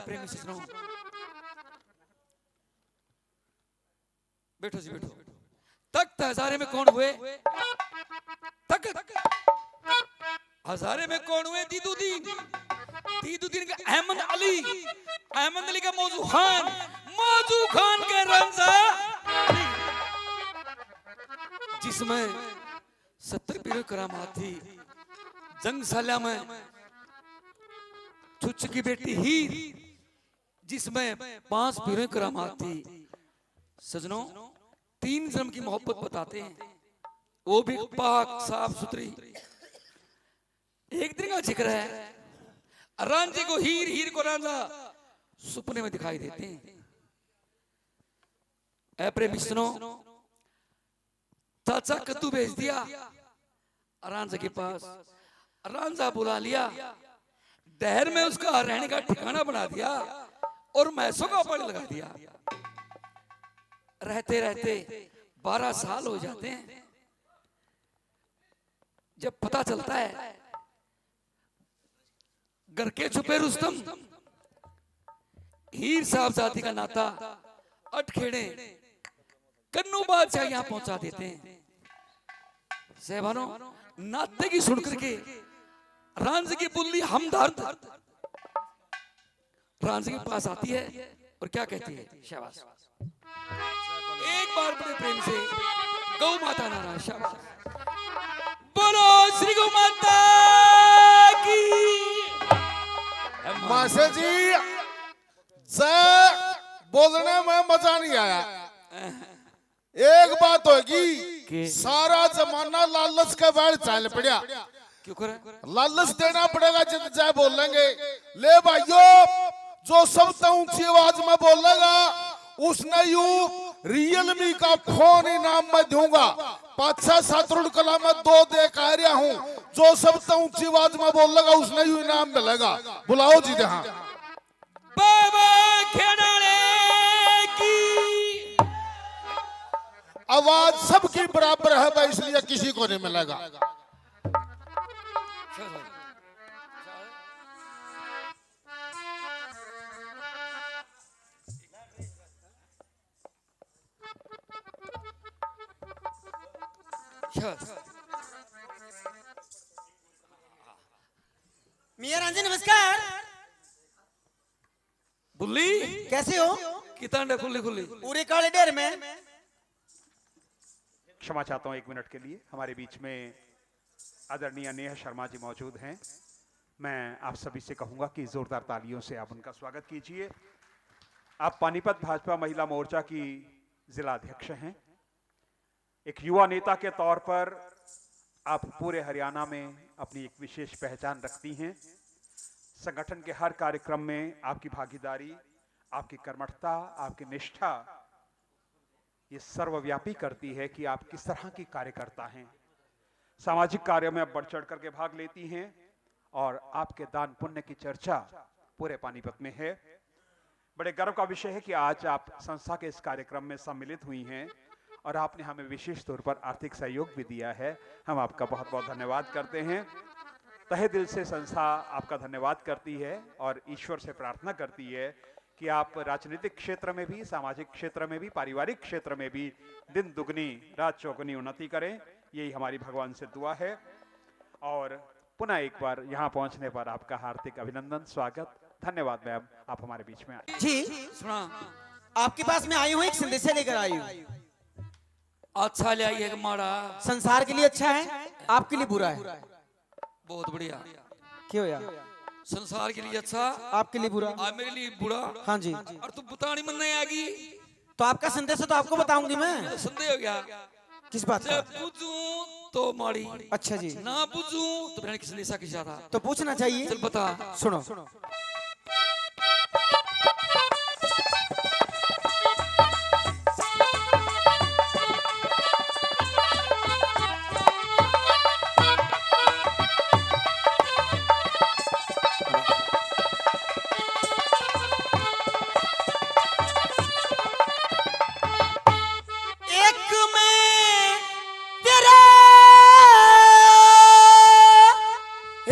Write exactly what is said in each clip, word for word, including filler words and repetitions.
प्रेमी सज्जनों, बैठो जी, बैठो। तख्त हजारे में कौन हुए? तख्त हजारे में कौन हुए? दीदुद्दीन। दीदुद्दीन का अहमद अली, अहमद अली का मौजू खान, मौजू खान का रांझा, जिसमें सत्तर पीर करामात थी। जंग साल्या में छुच्च की बेटी हीर, जिसमें पांच पीर करामात थी। सजनों, तीन जन्म की मोहब्बत बताते हैं, वो भी पाक, साफ सुथरी। एक दिन का जिक्र है, रांझे को हीर, हीर को रांझा सुपने में दिखाई देते हैं। ऐ प्रेमी सुनो, चाचा कद्दू भेज दिया रांझे के पास, रांझा बुला लिया, डहर में उसका रहने का ठिकाना बना दिया और भैंसों का पानी लगा दिया। रहते रहते बारह साल हो जाते हैं। जब पता चलता है, घर के छुपे रुस्तम, हीर साहबजादी का नाता अटखेड़े कन्नू बादशाह यहाँ पहुंचा देते हैं। साहबानों, नाते की सुन करके रांझे की बुल्ली हमदर्द रांझे के पास आती है और क्या कहती है? शाबाश। एक बार बड़े प्रेम से गौ माता नारायण, शाबाश। बोलो श्री गौ माता की। मास्टर जी, जय बोलने में मजा नहीं आया। एक बात होगी, सारा जमाना लालच के बाहर चल पड़ा। क्यों करे? लालच देना पड़ेगा, जद जय बोलेंगे। ले भाइयों, जो सबसे ऊंची आवाज में बोलेगा, उसने यू रियलमी का फोन इनाम में दूंगा। पाछा सातरुण कला में दो दे कह रहा हूँ, जो सबसे ऊंची आवाज में बोलेगा, उसने यू इनाम मिलेगा। बुलाओ जी, हाँ। बाबा खेड़ाले की आवाज सबकी बराबर है भाई, इसलिए किसी को नहीं मिलेगा। मियाँ रांझे नमस्कार। बुल्ली कैसे हो? कितांडे खुली खुली। पूरे काले डेर में। क्षमा चाहता हूं एक मिनट के लिए, हमारे बीच में आदरणीय नेहा शर्मा जी मौजूद हैं। मैं आप सभी से कहूंगा कि जोरदार तालियों से आप उनका स्वागत कीजिए। आप पानीपत भाजपा महिला मोर्चा की जिला अध्यक्ष हैं। एक युवा नेता के तौर पर आप पूरे हरियाणा में अपनी एक विशेष पहचान रखती हैं। संगठन के हर कार्यक्रम में आपकी भागीदारी, आपकी कर्मठता, आपकी निष्ठा, ये सर्वव्यापी करती है कि आप किस तरह की कार्यकर्ता हैं। सामाजिक कार्यों में आप बढ़ चढ़ करके भाग लेती हैं और आपके दान पुण्य की चर्चा पूरे पानीपत में है। बड़े गर्व का विषय है कि आज आप संस्था के इस कार्यक्रम में सम्मिलित हुई हैं और आपने हमें विशेष तौर पर आर्थिक सहयोग भी दिया है। हम आपका बहुत बहुत धन्यवाद करते हैं। तहे दिल से संस्था आपका धन्यवाद करती है और ईश्वर से प्रार्थना करती है कि आप राजनीतिक क्षेत्र में भी, सामाजिक क्षेत्र में भी, पारिवारिक क्षेत्र में भी दिन दुगनी रात चौगुनी उन्नति करें, यही हमारी भगवान से दुआ है। और पुनः एक बार यहाँ पहुँचने पर आपका हार्दिक अभिनंदन, स्वागत, धन्यवाद मैम, आप हमारे बीच में आए। जी, सुना। आपके पास मैं आई हूँ, एक संदेशा लेकर आई हूँ। अच्छा ले आई एक माड़ा। संसार के लिए अच्छा है, आपके लिए बुरा है। बहुत बढ़िया। क्यों यार? संसार के लिए अच्छा, आपके लिए बुरा। आ मेरे लिए बुरा। हाँ जी। और तू बतानी मन नहीं आगी। तो आपका संदेशा तो आपको बताऊंगी मैं। संदेह हो गया। किस बात जे का? बुझूं तो माड़ी, अच्छा जी। ना बुझूं तो फिर किस निशा की ज्यादा। तो पूछना चाहिए। चल बता। सुनो। एक मैं तेरा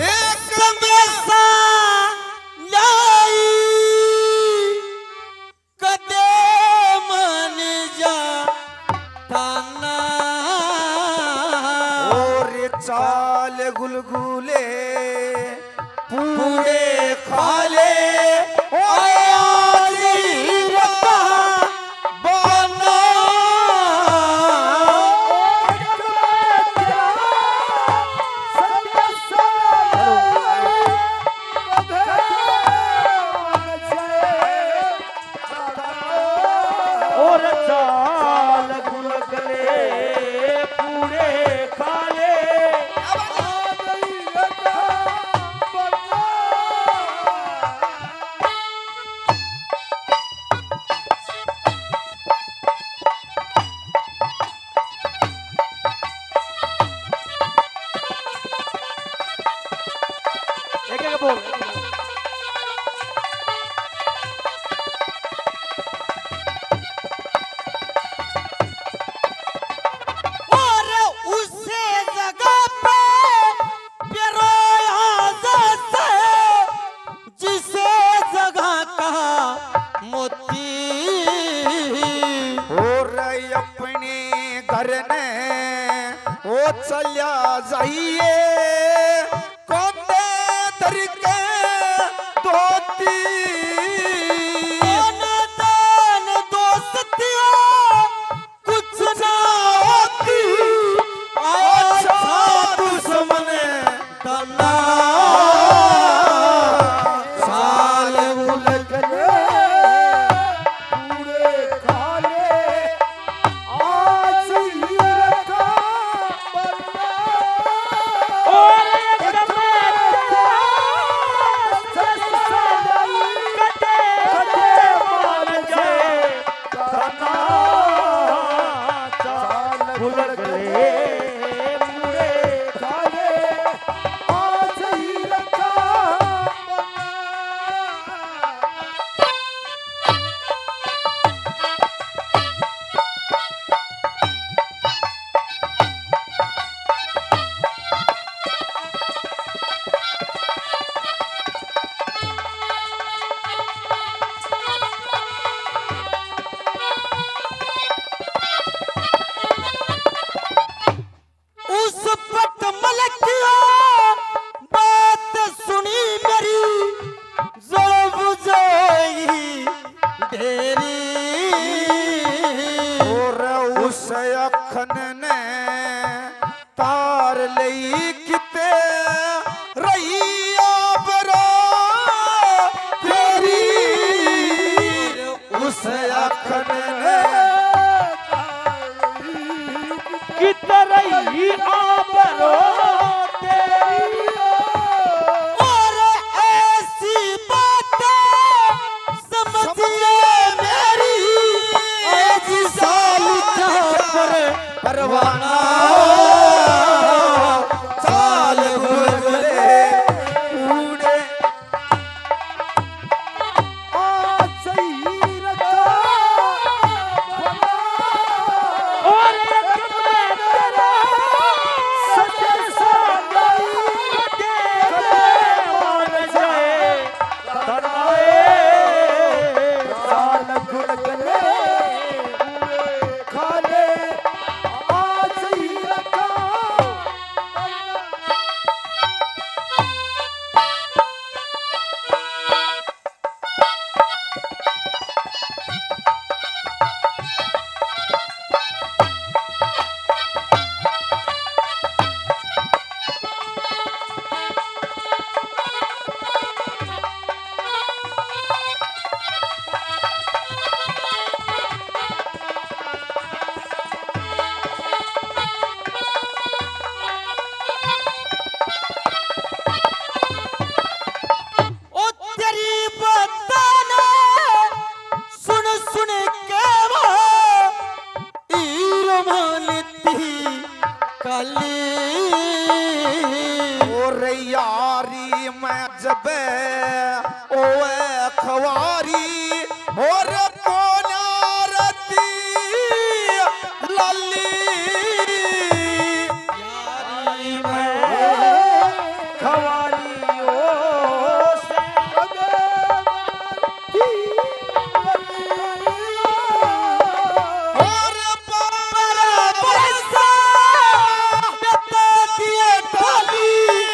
एक संदेशा गुलगुले पूरे खा ले, ओ आज ही रखा बना। और चाल गुलगुले पूरे खा ले। एक एक बोल। और उसे जगह पे पिरोया जैसे जिसे जगह कहा मोती। और अपने घर ने वो चल्या जाइए, कांधे धर के धोती। दान दान दोस्तियों कुछ ना होती, अच्छा दुश्मन तना। साल गुलगुले पूरे खा ले, आज ही रखा बना। और एक कटे कटे मान जाए। तना चाल गुलगुले पूरे खा ले, आज ही रखा बना। उस पट मलकिया बात सुनी मेरी, जल बुझाई ढेरी। और उस अखन ने तार लई किते रही आबरो तेरी। उस अखन ने कित रही आबरो तेरी। और ऐसी बातें समझिए मेरी, ऐसी साल पर परवाना। साल गुलगुले पूरे आज ही रखा बना। और एक मैं तेरा सच साथ कदे मान जाए। तनाए साल गुलगुले पूरे खा ले, आज ही रखा बना। ओ तेरी बताना सुन सुन के वो ईर मानती काली। और यारी मैं जब ओए खवारी और कोना रती लाली। यारी मैं खवारी ओ से और पर बरसा बता दिए ढाली।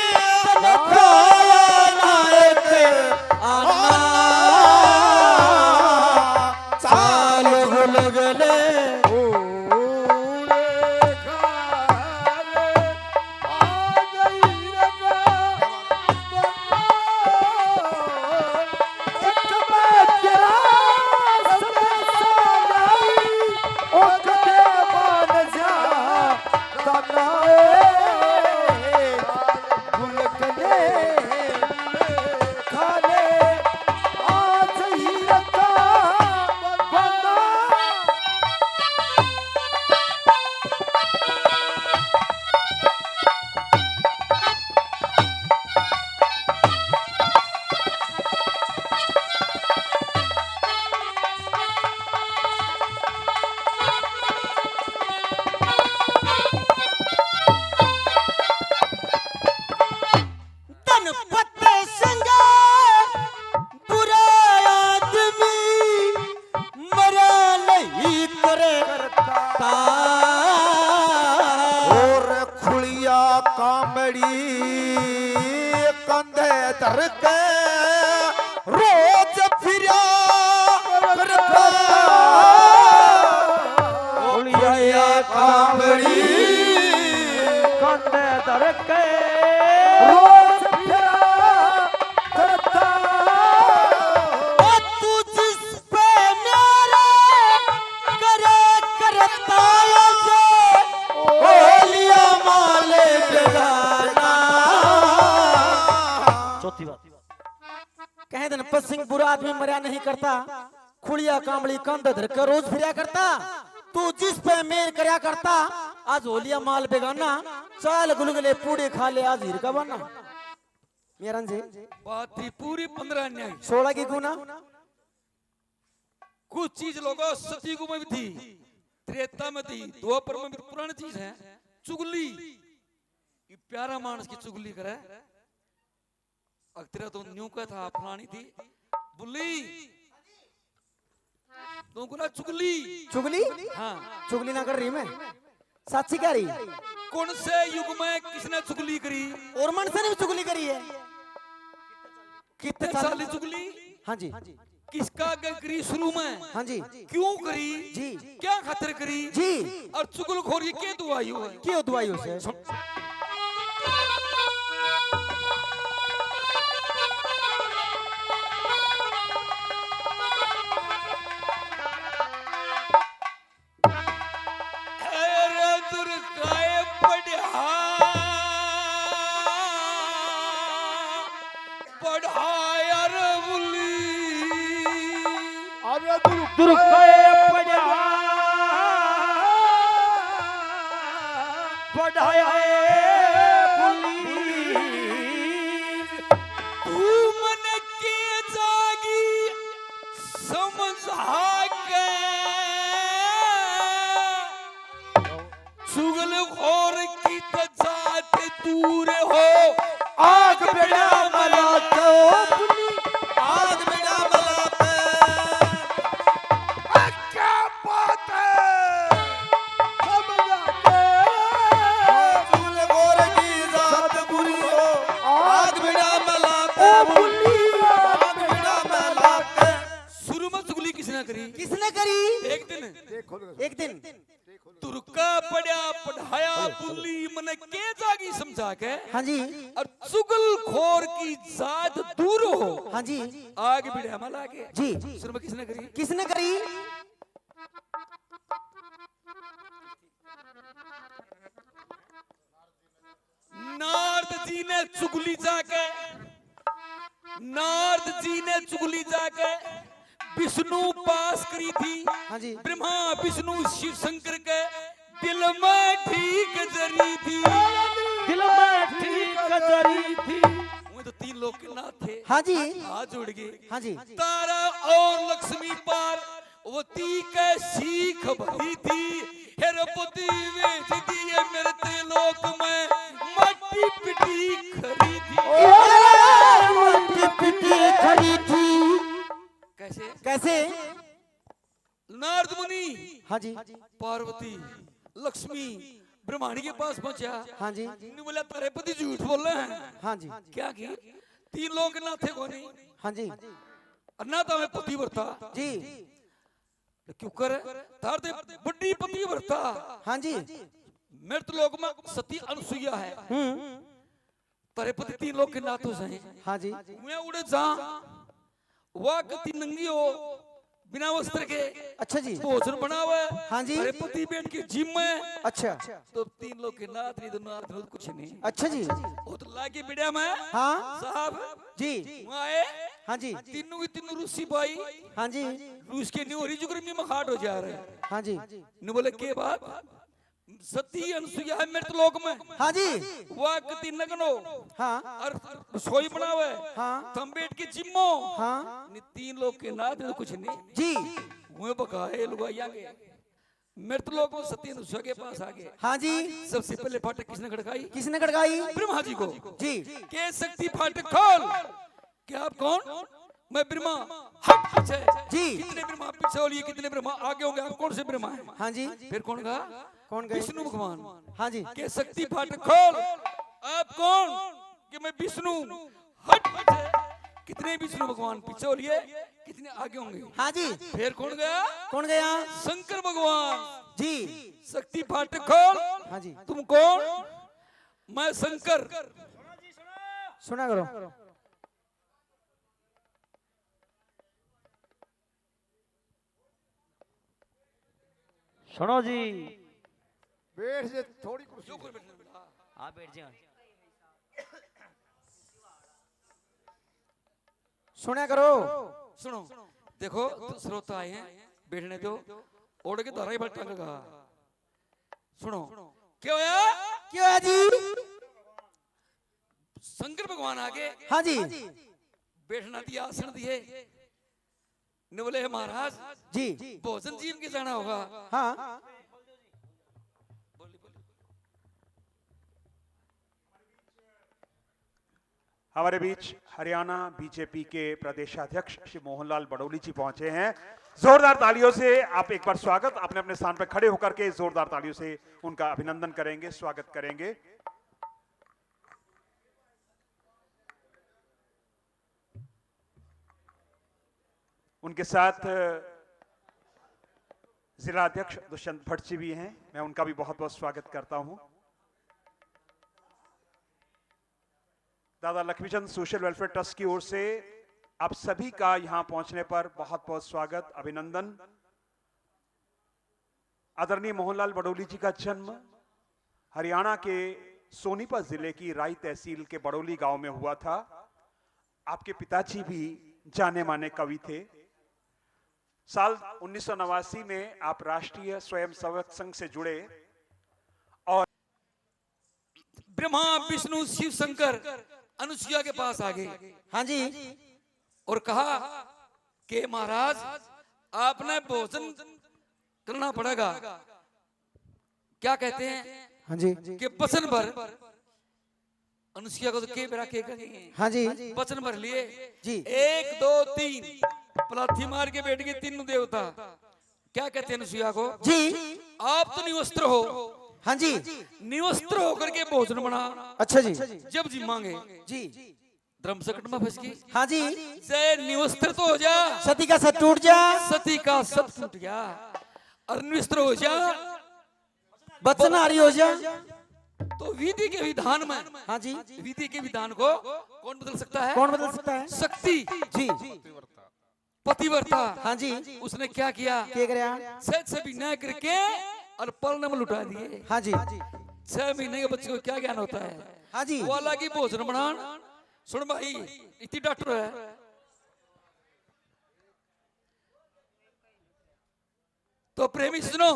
नहीं करता, खुलिया कांबली कंध धर के रोज फिरया करता। तू जिस पे मेर करया करता, आज हो लिया माल बेगाना। चाल गुलगुले पूड़े खा ले आज हीर का बहाना। मेरा जी बात थी पूरी पन्द्रह अन्याय। सोलह की गुना। कुछ चीज लोगों सतयुग में भी थी, त्रेता में थी, द्वापर में भी, पुरानी चीज है। चुगली, ये प्यारा मानस की चुगली करे। अक तेरा तो न्यू का था, फलानी थी, बुल्ली, तू को ना चुगली। चुगली? हाँ। चुगली ना कर रही मैं, साची कह रही। कौन से युग में किसने चुगली करी? और मन से नहीं चुगली करी है। कितने कितने साल? साल चुगली? हाँ जी। किसका आगे करी शुरू में? हाँ जी। क्यों करी? जी। क्या खातर करी? जी। और चुगलखोर ये के दुआई हो? के दुआई हो से? सुन। अरे दुर्गाए पढ़ा, पढ़ा यार बुल्ली। अरे दुर्गाए पढ़ा, पढ़ा यार बुल्ली। तू मन के जागी समझा के, चुगलखोर की तो जात दूर हो। आग बेड़ा मला तो अपनी, आग बेड़ा मला पे। क्या बात है? हम जाते। चुगलखोर की जात बुरी हो। आग बेड़ा मला पे। ओ बुल्ली। आग बेड़ा मला पे। शुरू में चुगली किसने करी? किसने करी? एक दिन। एक दिन। दुर्गा पढ़ा पढ़ाया बुल्ली, मने के जागी समझा के। हाँ जी। और चुगलखोर की जात दूर हो। हाँ जी। आग बिड़ा मला के। जी। शुरू में किसने करी? किसने करी? नारद जी ने चुगली जाके, नारद जी ने चुगली जाके विष्णु पास करी थी। हाँ जी। ब्रह्मा विष्णु शिव शंकर के दिल में ठीक जरी थी। दिल में ठीक जरी थी। वो तो तीन लोग के नाथ थे। हाँ जी। हाथ जोड़ के। हाँ जी। तारा और लक्ष्मी पार्वती के सीख भरी थी। हे रे पति वे जिदी ये मेरे ते लोक में माटी पिटी खरी थी। ए, माटी पिटी खरी थी। कैसे? कैसे? नारद मुनि। हाँ जी। पार्वती, लक्ष्मी, ब्रह्माणी के पास पहुंचा। हाँ जी। न्यू बोला, "तारे पति झूठ बोल रहे हैं।" हाँ जी। क्या की? तीन लोग ना थे कोनी। हाँ जी। और ना तो मैं पतिव्रता। जी। तो क्यों कर? तार ते बड़ी पतिव्रता। हाँ जी। मृत लोक में सती अनुसुईया है। हम्म। तारे पति तीन लोग के नाथ हो सही। हाँ जी। मैं उड़े जा, वा कती नंगी हो, बिना वस्त्र के। अच्छा जी। भोजन बनावे। हाँ जी। तारे पति बैठ के जिम में। अच्छा। तो तीन लोग के नाथ नहीं, तो नाथ नहीं, तो कुछ नहीं। अच्छा जी। वो तो लागे बिड़ा में। हाँ। साहब। जी। वहाँ आए। हाँ जी। तीनों की तीनों रूसी भाई। हाँ जी। रूस के न्यू हो रही जो गर्मी में खाट हो जा रहे हैं। हाँ जी। न्यू बोले, "के बात?" सती अनुसुईया है मृत लोक में। हाँ जी। वा कती नग्न हो। हाँ। और रसोई बनावे। हाँ। थम बैठ के जिमो। हाँ। ने तीन लोग के नाथ तो कुछ नहीं। जी। हुए बकाए लुगाइया के। मृत लोक में सती अनुसुईया के पास आ गए। हाँ जी। सबसे पहले फाटक किसने खड़काई? किसने खड़काई? ब्रह्मा जी को। जी। के शक्ति फाटक खोल। क्या आप कौन? मैं ब्रह्मा। हट पीछे। जी। कितने ब्रह्मा पीछे हो लिए, कितने ब्रह्मा आगे होंगे, आप कौन से ब्रह्मा हैं? हाँ जी। फिर कौन गया? कौन गए? विष्णु भगवान। हाँ जी। के शक्ति फाटक खोल। आप कौन? कि मैं विष्णु। हट पीछे। कितने विष्णु भगवान पीछे हो लिए, कितने आगे होंगे? हाँ जी। फिर कौन गया? कौन गया? शंकर भगवान। जी। शक्ति फाटक खोल। हाँ जी। तुम कौन? मैं शंकर। सुना करो। सुनो जी। बैठ जे थोड़ी कुर्सी। हाँ, बैठ जा। सुना करो। सुनो, देखो, श्रोता आए हैं, बैठने दो। ओढ़ के धारा ही बल टंगेगा। सुनो, क्या होया? क्या होया जी? शंकर भगवान आगे, हाँ जी। बैठना दिया, आसन दिए। ने बोले, "हे महाराज जी। भोजन जीव के जाना होगा।" हाँ। हमारे बीच हरियाणा बीजेपी के प्रदेशाध्यक्ष श्री मोहनलाल बड़ोली जी पहुंचे हैं। जोरदार तालियों से आप एक बार स्वागत, अपने अपने स्थान पर खड़े होकर के जोरदार तालियों से उनका अभिनंदन करेंगे, स्वागत करेंगे। उनके साथ जिला अध्यक्ष दुष्यंत भट्ट जी भी हैं, मैं उनका भी बहुत बहुत स्वागत करता हूं। दादा लक्ष्मीचंद सोशल वेलफेयर ट्रस्ट की ओर से आप सभी का यहां पहुंचने पर बहुत बहुत स्वागत, अभिनंदन। आदरणीय मोहनलाल बड़ोली जी का जन्म हरियाणा के सोनीपत जिले की राई तहसील के बड़ोली गांव में हुआ था। आपके पिताजी भी जाने माने कवि थे। साल उन्नीस सौ नवासी में आप राष्ट्रीय स्वयंसेवक संघ से जुड़े और ब्रह्मा, विष्णु, शिव शंकर अनुसुईया के पास आ गए। हाँ जी। और कहा कि महाराज, आपने भोजन करना पड़ेगा। क्या कहते हैं? हाँ जी। कि वचन भर। अनुसुईया को तो के बेरा के कहेंगे। हाँ जी। वचन भर लिए। जी। एक, दो, तीन। पलाथी मार के बैठ गए तीनों देवता। क्या कहते हैं अनुसुईया को? जी। आप तो निवस्त्र हो। हाँ जी। निवस्त्र होकर के भोजन बना। अच्छा जी। जब जिमांगे। जी। धर्म संकट में फंस गई। हाँ जी। जय निवस्त्र तो हो जा। सती का सत टूट जा। सती का सत टूट गया। और निवस्त्र हो जा। वचनहारी हो जा। तो विधि के विधान में, हाँ जी। विधि के विधान को कौन बदल सकता है? कौन बदल सकता है? शक्ति। जी। पतिव्रता। हाँ जी। उसने क्या किया? क्या करया? छह, छह महीना करके और पालने में लुटा दिए। हाँ जी। छह महीने के बच्चे को क्या ज्ञान होता है? हाँ जी। वो अलग ही भोजन बनान। सुन भाई, इतनी डॉक्टर है। तो प्रेमी सुनो।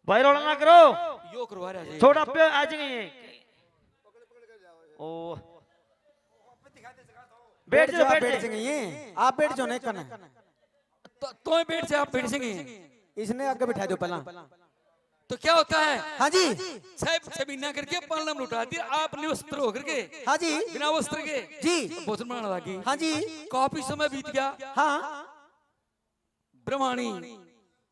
भाई, रोला ना करो। यो करवा रहा है। थोड़ा पे आ जाएंगे। ओ। बैठ जाओ, बैठ जाओ। आप बैठ जाओ, नहीं करना। तो, तो बैठ जा, आप बैठ जाएंगे। इसने आगे बिठा दो पहला। तो क्या होता है? हाँ जी। छह, छह महीना करके पालना में लुटा दिया, आप निवस्त्र होकर के। हाँ जी। बिना वस्त्र के। जी। भोजन बनाने लगी। हाँ जी। काफी समय बीत गया। हाँ। ब्रह्माणी,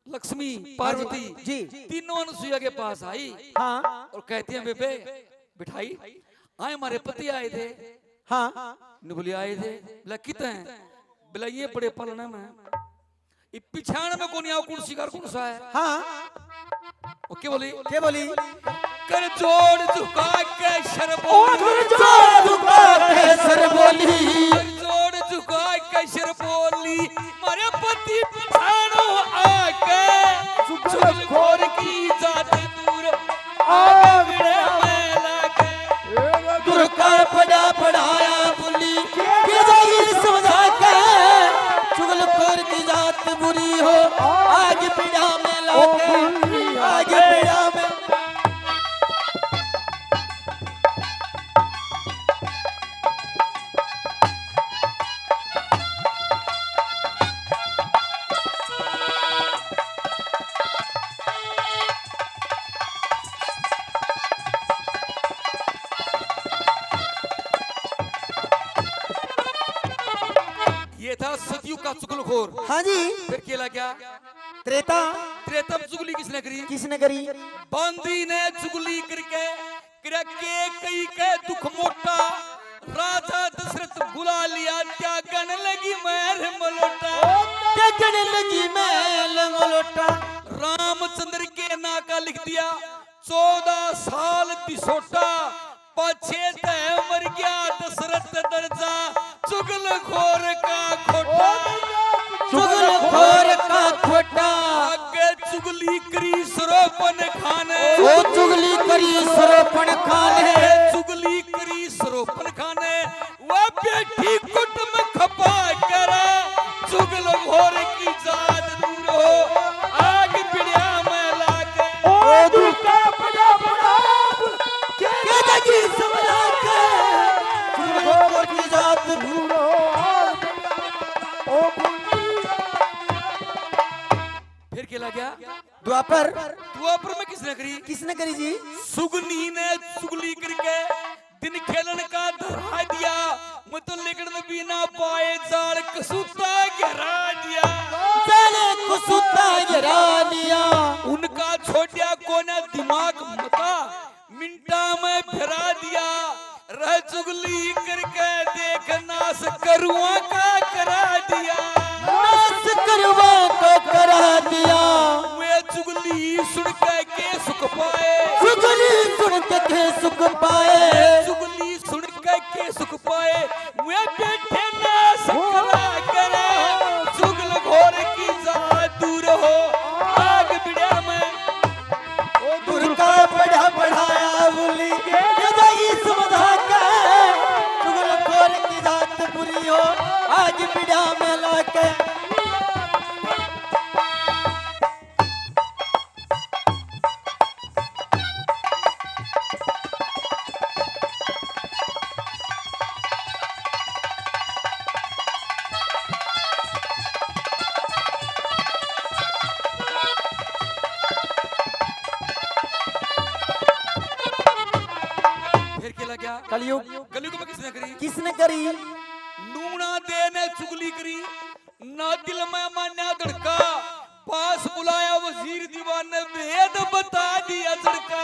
लक्ष्मी, हाँ जी। पार्वती, जी। तीनों अनुसुईया के पास आई। हाँ। और कहती हैं, "बेबे, बिठाई, आए हमारे पति आए थे।" हाँ। ने बोली, "आए थे।" बोला, "कित हैं?" बोला, "ये पड़े पालने में।" ये पिछाण में कौन आओ, कौन शिकार कौन सा है? हाँ। ओके बोली। के बोली? कर जोड़ झुका के शर ओ बोली। कर जोड़ झुका के शर बोली। कर जोड़ झुका के शर बोली। मारे पति पिछाणो आके चुगलखोर की जात दूर आग में लागे। दुर्गा पड़ा पड़ाया बोली, के जाई समझा के, चुगलखोर की जात बुरी हो, आग पीड़ा में लागे, आग पीड़ा में। ये था सतयुग का चुगलखोर। हाँ जी। फिर के लग गया? त्रेता। त्रेता में चुगली किसने करी? किसने करी? बांदी ने चुगली करके, करके कई के दुख मोटा। राजा दशरथ बुला लिया, त्यागन लगी महल मलोटा। त्यागन लगी महल मलोटा। रामचंद्र के ना का लिख दिया, चौदह साल दिसोटा। पाछे तै मर गया दशरथ दर्जा, चुगलखोर का खोटा। चुगलखोर का खोटा। आगे चुगली करी सरोपन खान। ओ चुगली करी सरोपन खान। आगे चुगली करी सरोपन खान। फिर के लाग्या? द्वापर। द्वापर में किसने करी? किसने करी जी? सुगनी ने चुगली करके दिन खेलन का धरा दिया। मैं तो लिकड़न भी ना पाए, जाल कसूता घेरा दिया। जाल कसूता घेरा दिया। उनका छोटिया कोने दिमाग मता, मिनटा में फिरा दिया। रह चुगली करके देख, नाश करुआ का करा दिया। नाश करुआ का करा दिया। वे चुगली सुन के के सुख पाए। चुगली सुन के के सुख पाए। चुगली सुन के के सुख पाए। वे बैठे ना सकरा करे, चुगलखोर की जात दूर हो। आग बिड़ा में दुर्गा बड़ा बढ़ाया बोली, ये जाई समझा के, चुगलखोर की जात बुरी हो, आग बिड़ा में लाके। फिर के लाग्या? कलयुग। कलयुग में किसने करी? किसने करी? नूना दे ने चुगली करी, ना दिल में मान्या धड़का, पास बुलाया वजीर दीवान ने, भेद बता दिया झड़का।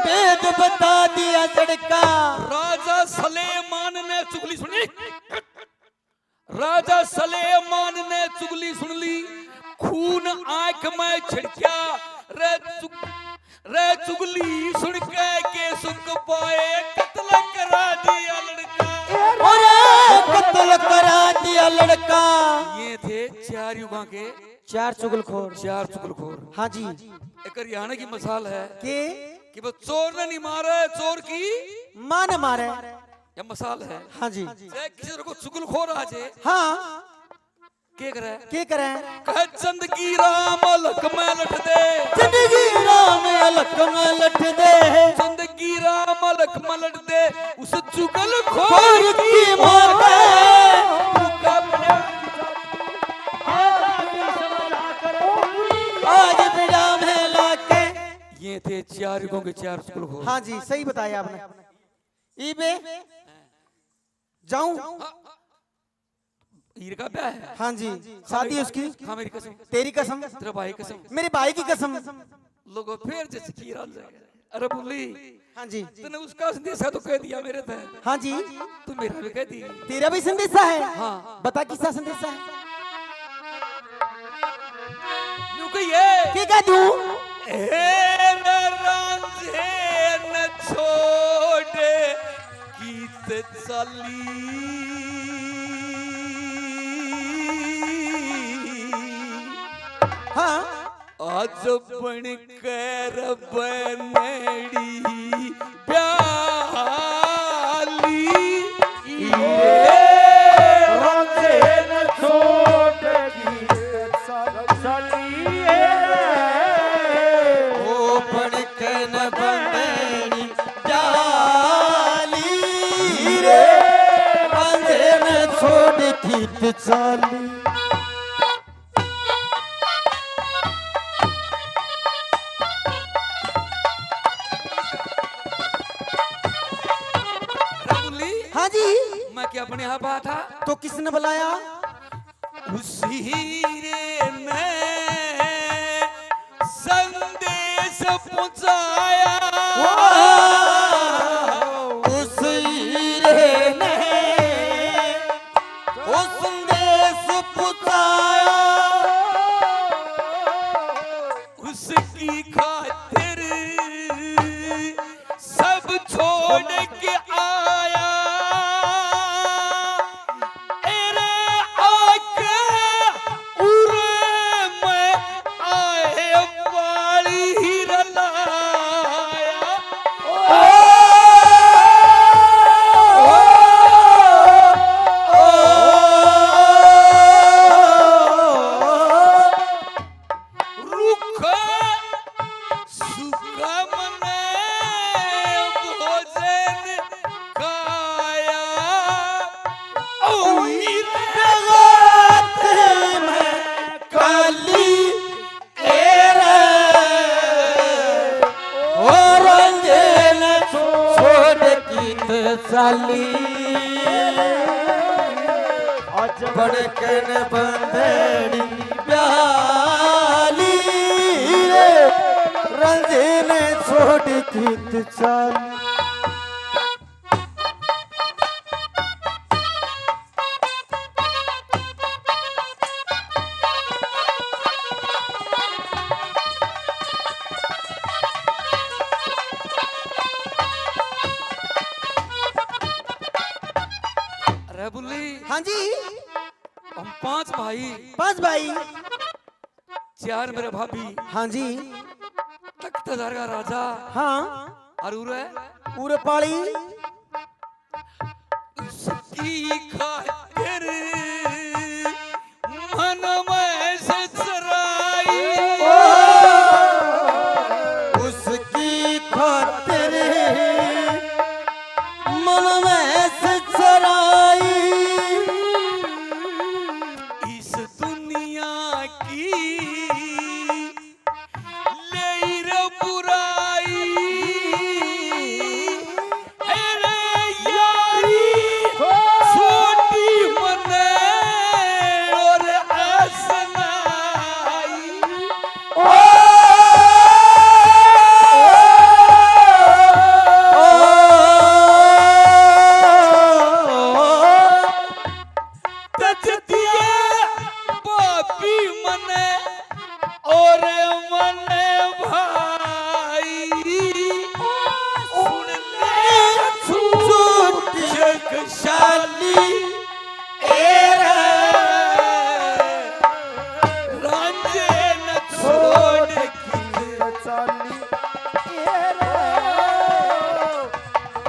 भेद बता दिया झड़का। राजा सलेमान ने चुगली सुनी, राजा सलेमान ने चुगली सुन ली, खून आंख में छिड़किया। रे चुग-, रे चुगली सुन के के सुख पाए, कत्ल करा दिया लड़का। अरे कत्ल करा दिया लड़का। ये थे चार युगां के चार चुगलखोर। चार चुगलखोर। हाँ जी। एक हरियाणा की मसाल है के? कि वो चोर ने नहीं मारा, चोर की माँ ने मारे। ये मसाल है। हाँ जी। चाहे किसी तरह को चुगलखोर आ जाए। हाँ। के करे? के करे? कह चंद की राम अलख में लट दे। चंद की राम अलख में लट दे। चंद की राम अलख में लट दे। उस चुगलखोर की मार दे। आज बिड़ा में लाके। ये थे चार युगों के चार चुगलखोर। हाँ जी, सही बताया आपने। इबे जाऊं? ईर का ब्याह है। हाँ जी, शादी उसकी। हाँ, मेरी कसम। तेरी कसम। तेरा भाई कसम। मेरे भाई की कसम। लोगों फिर जैसे की राम जाएगा। अरे बोली। हाँ जी। तूने उसका संदेशा तो कह दिया मेरे ते। हाँ जी। तू मेरा भी कह दी। तेरा भी संदेशा है? हाँ। बता किसका संदेशा है? न्यू कहिए। के कह दूं? ए न रांझे न छोड़ कीत चाली। हाँ। आज बन कर बनड़ी ब्याली। ये रांझे न छोड़ की सलिए। ओ बन के न बनड़ी डाली रे, रांझे न छोड़ की चाली। रघुली, हाँ जी। मैं क्या अपने आप आया था? तो किसने बुलाया? उसी रे ने संदेश पहुंचाया। वाह! उसी रे ने वो संदेश पहुंचाया। उसकी खातिर सब छोड़ के आया। एरे आके उरे में आए पाली रलाए। डाली, बन के न बंदड़ी प्याली रे, रंजे ने छोड़ की तू चाली। अरे बुल्ली। हाँ जी। हम पांच भाई। पांच भाई। चार मेरे भाभी। हाँ जी। तख्तदार का राजा। हाँ। और उरे? उरे पाली। उसकी खातिर मन में से चराई। ओ, उसकी खातिर मन में से चराई। इस दुनिया की ले रे बुराई, अरे यारी छोटी मने और हंसनाई। ओ, ओ, ओ, तज दिए भाभी मने और मने भाई। सुन ले झूठ शक्तिशाली, ए रे रांझे न छोड़ की चाली, ए रे।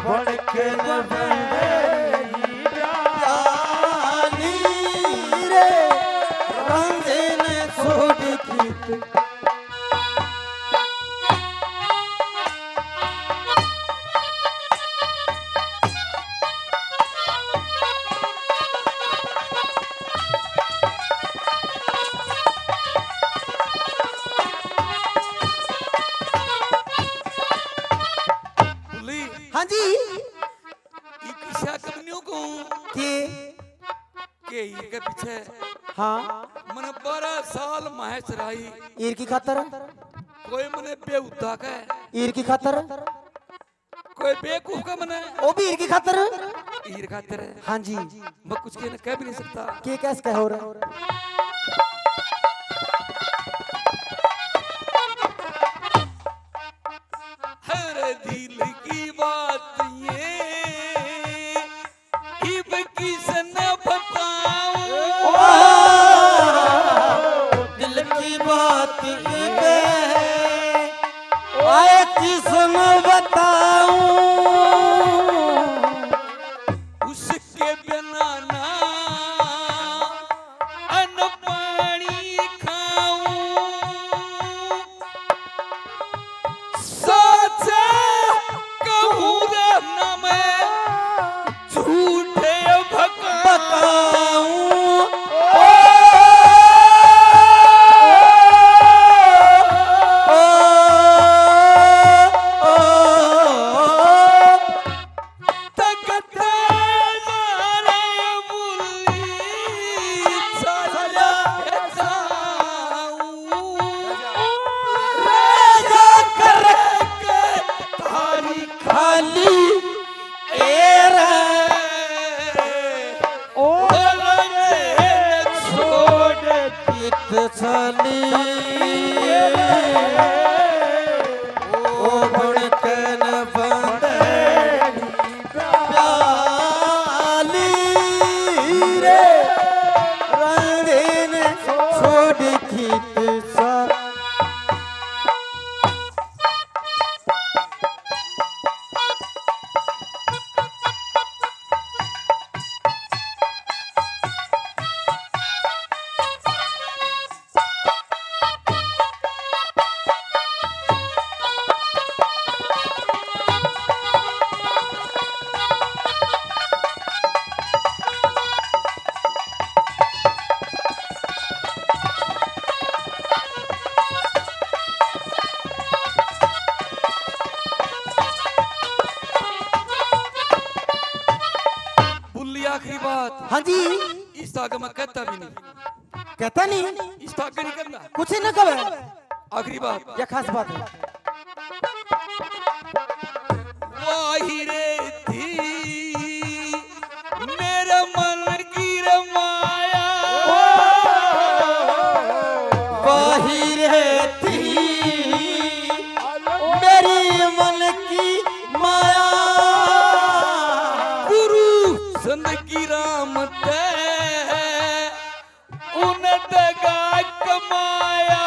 बन के न बंदड़ी प्याली रे, रंजे ने छोड़ की तू। हाँ जी। ई किस्सा कब न्यू कहूं के? के ईर के पीछे। हाँ। मने बारह साल माहे चराई। ईर की खातर? कोई मने बेहुदा के। ईर की खातर? कोई बेवकूफ के मने। ओ भी ईर की खातर? ईर खातर। हाँ जी। मैं कुछ कहने कह भी नहीं सकता। के कैसे कहो रे? हर दिल की बात ये इब किसने बताऊं? ओ, दिल की बात इब आए किसने बताऊं? उसके बिना ना अन्न पानी खाऊं। सच कहूँ रे ना मैं झूठे भकाऊं। ओ, ओ, ओ, ओ। तकते जा रे बुल्ली चला जाऊं। राजा करके थारी खाली ए रे। ओ रंजे छोड़ कित चली। ओ बन के न बंदड़ी प्याली रे, रंगीन छोड़ कित सा। आखिरी बात। हाँ जी। इस आगे मैं कहता भी नहीं। कहता नहीं? इस आगे नहीं कहता। कुछ ही ना कहे। आखिरी बात। या खास बात है। वाही रे थी मेरे मन की रे माया। वाही रे थी मेरी मन की माया। गुरु संत की राम ते उन दगा कमाया।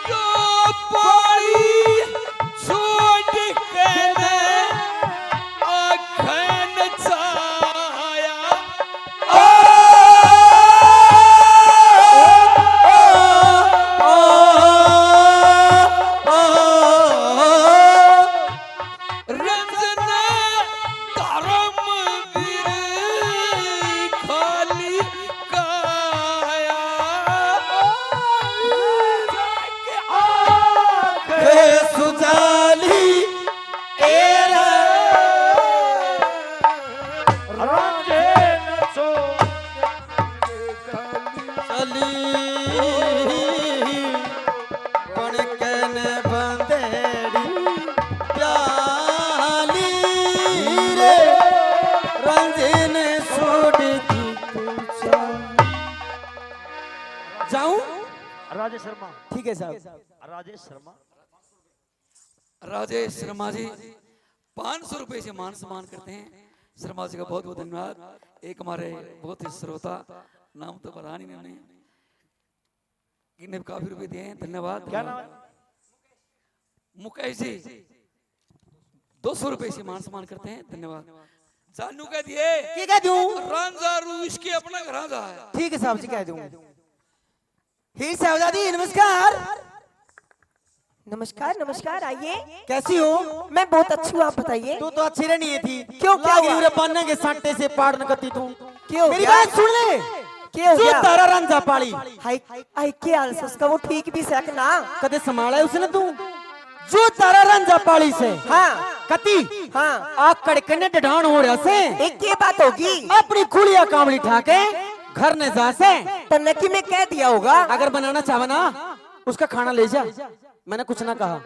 यो पाली छोड़ के ने आखन चाया। ओ, ओ, ओ, ओ, ओ, रंजन धर्मवीर खाली काया। आंखें सुजाली ए रे। रंजन सो चली। बन के ने बंदेड़ी प्याली रे, रंजन छोड़ दी तू चाली। जाऊं? राजेश शर्मा। ठीक है साहब। राजेश शर्मा। राजेश शर्मा जी पाँच सौ रुपए से मान सम्मान करते हैं। शर्मा जी का बहुत बहुत धन्यवाद। एक हमारे बहुत ही श्रोता, नाम तो पता नहीं मैंने, इन्हें काफी रुपए दिए हैं, धन्यवाद। क्या नाम है? मुकेश जी, दो सौ रुपए से मान सम्मान करते हैं, धन्यवाद। जानू कह दिए। की कह दूं? रांझा रू इसके अपना रांझा है। ठीक है साहब जी, कह दूं। हीर साहब जी, नमस्कार। नमस्कार, नमस्कार, आइए। कैसी हो? मैं बहुत अच्छी हूँ, आप बताइए। तू तो अच्छी रहनी है थी। क्यों, क्या लाग रही हुआ? रे पाने के सांटे से पाड़ न करती तू। क्यों, मेरी क्या? बात सुन ले। क्यों, जो क्या? तारा रंझा पाली। हाय, हाय, क्या हाल से उसका? वो ठीक भी से कि ना? कदे संभाला है उसने तू? जो तारा रंझा पाली से। हाँ। कती? हाँ। आकड़ के ने डढान हो रहा से। एक ये बात होगी। अपनी कुलिया कामली ठा के घर ने जा से। तन्ने की मैं कह दिया होगा। अगर बनाना चाहे ना, उसका खाना ले जा। मैंने कुछ ना कहा।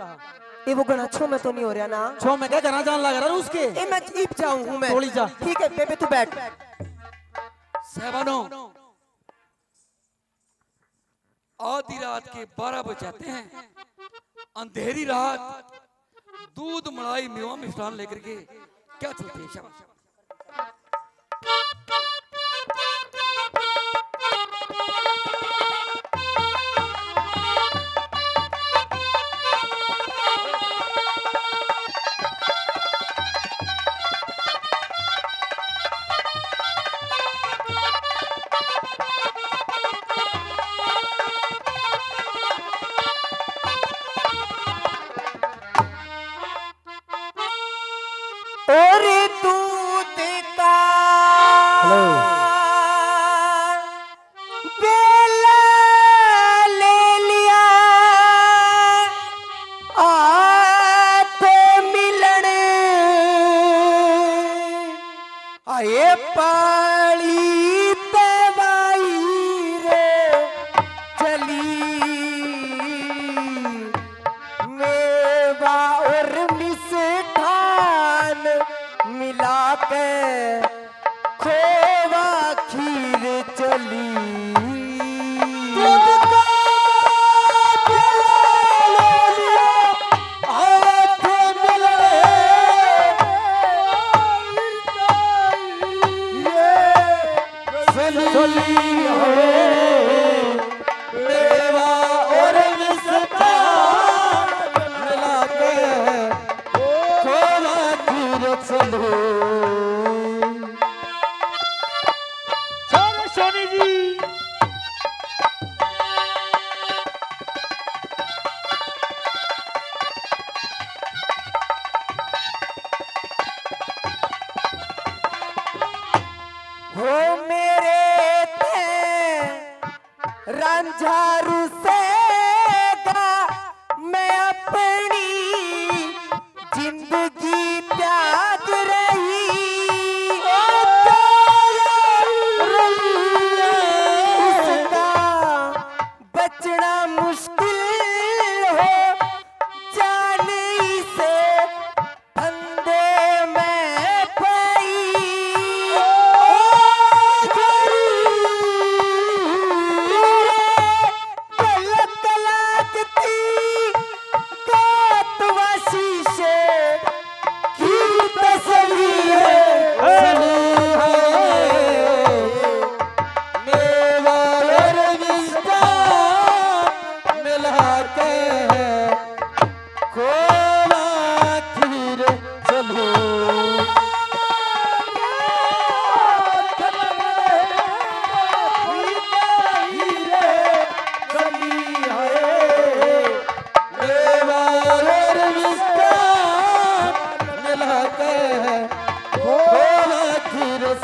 ए, वो घना छो में तो नहीं हो रहा ना? छो में क्या घना जान लग रहा उसके? ए, मैं जीप जाऊं हूं मैं। थोड़ी जा। ठीक है बेबे, तू बैठ। साहबानों, आधी रात के बारह बज जाते हैं, अंधेरी रात, दूध, मलाई, मेवा, मिष्ठान लेकर के क्या चलते हैं? शाबाश। और दूध का हेलो। बेला ले लिया हाथ मिलन, आए पाली तवाई रे चली। मेवा और मिष्ठान मिला के खोवा खीर चली। दूध का प्याला ले लिया, हाथ मिलने ये चली है। मेवा और मिष्ठान मिला के खोवा खीर चलो। छोरो सोनी जी। हो मेरे ते रांझा रुसेगा, मैं अपनी जिंदगी त्याग रही।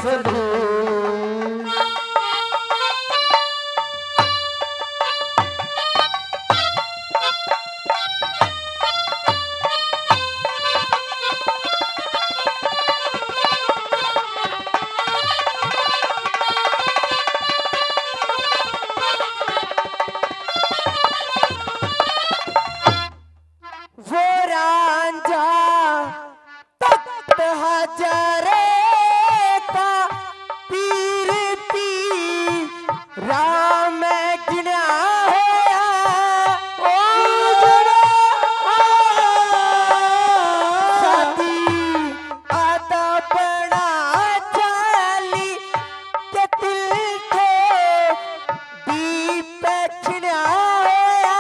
चलूं। वो रांझा तख्त हजारे का पीर पी राम गिना होया। ओ जरा शादी आदा बना चाली के दिल थे दीप छिड़ा होया।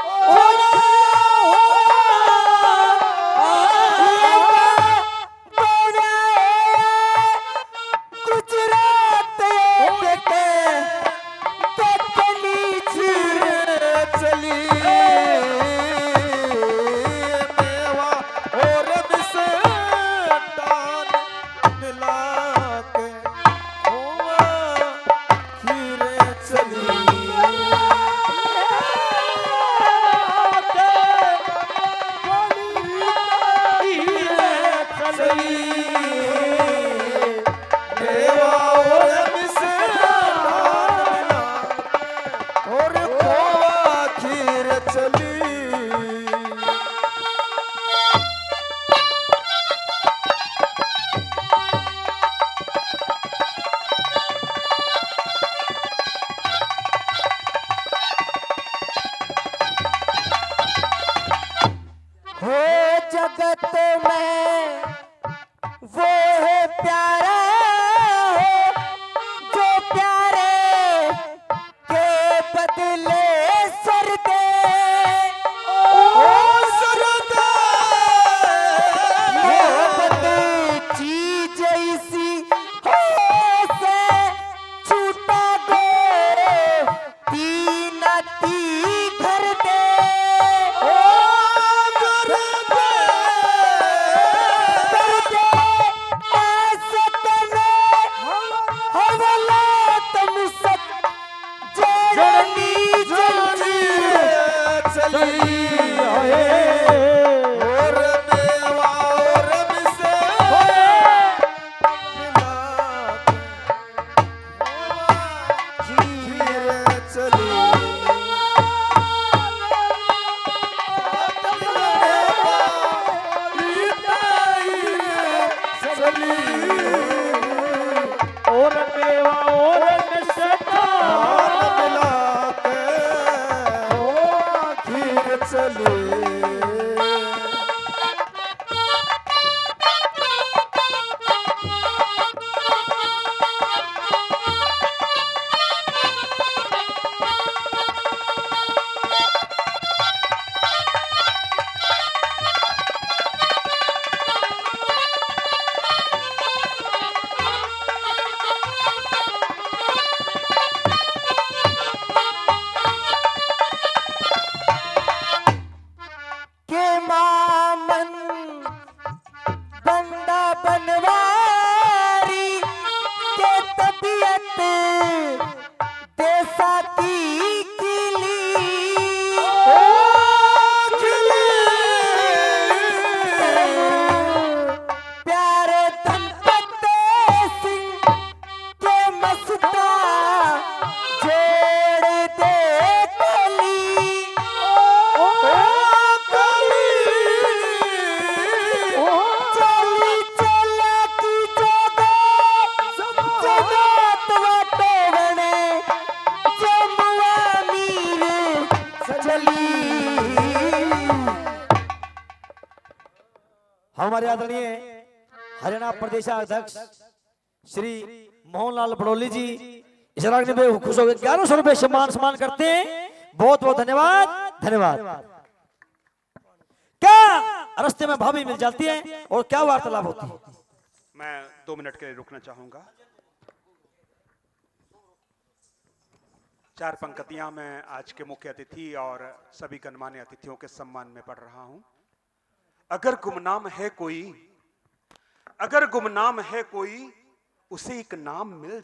ओ जरा गुजरात के दखनी चीर चली। मेवा और मिष्ठान मिला के होवा खीर चली। चली। मेवा और मिष्ठान मिला के और खोवा खीर चली। हो जगत में वो है प्यारा, हो जो प्यारे के बदले सर दे। ओ सर दे। मोहब्बत चीज ऐसी हो से छूटा गो तीन ती घर दे। ओ घर दे। घर दे। ऐसे तने हवाला तुम सक जड़नी जंजीर चली है। और मेवा और मिसे मिला के जीर चली। चली। और मेवा और मिष्ठान मिला के ओ आखिर चली। के मामन बंदा बनवारी के तबीयत देसा की खिली। ओ खिली। प्यारे धनपत सिंह के मस्ता जोड़ दे कली। ओ कली। चली चला की जोगा जमात वाटे बने जमुआ मीर चली। हमारे आदरणीय हरियाणा प्रदेश अध्यक्ष श्री मोहनलाल बड़ोली जी इस रागनी में खुश होकर ग्यारह सौ रुपए सम्मान सम्मान करते हैं। बहुत बहुत धन्यवाद, धन्यवाद। क्या रास्ते में भाभी मिल जाती है और क्या वार्तालाप होती है? मैं दो मिनट के लिए रुकना चाहूंगा। चार पंक्तियां मैं आज के मुख्य अतिथि और सभी गणमान्य अतिथियों के सम्मान में पढ़ रहा हूं। अगर गुमनाम है कोई, अगर गुमनाम है कोई, उसे एक नाम मिल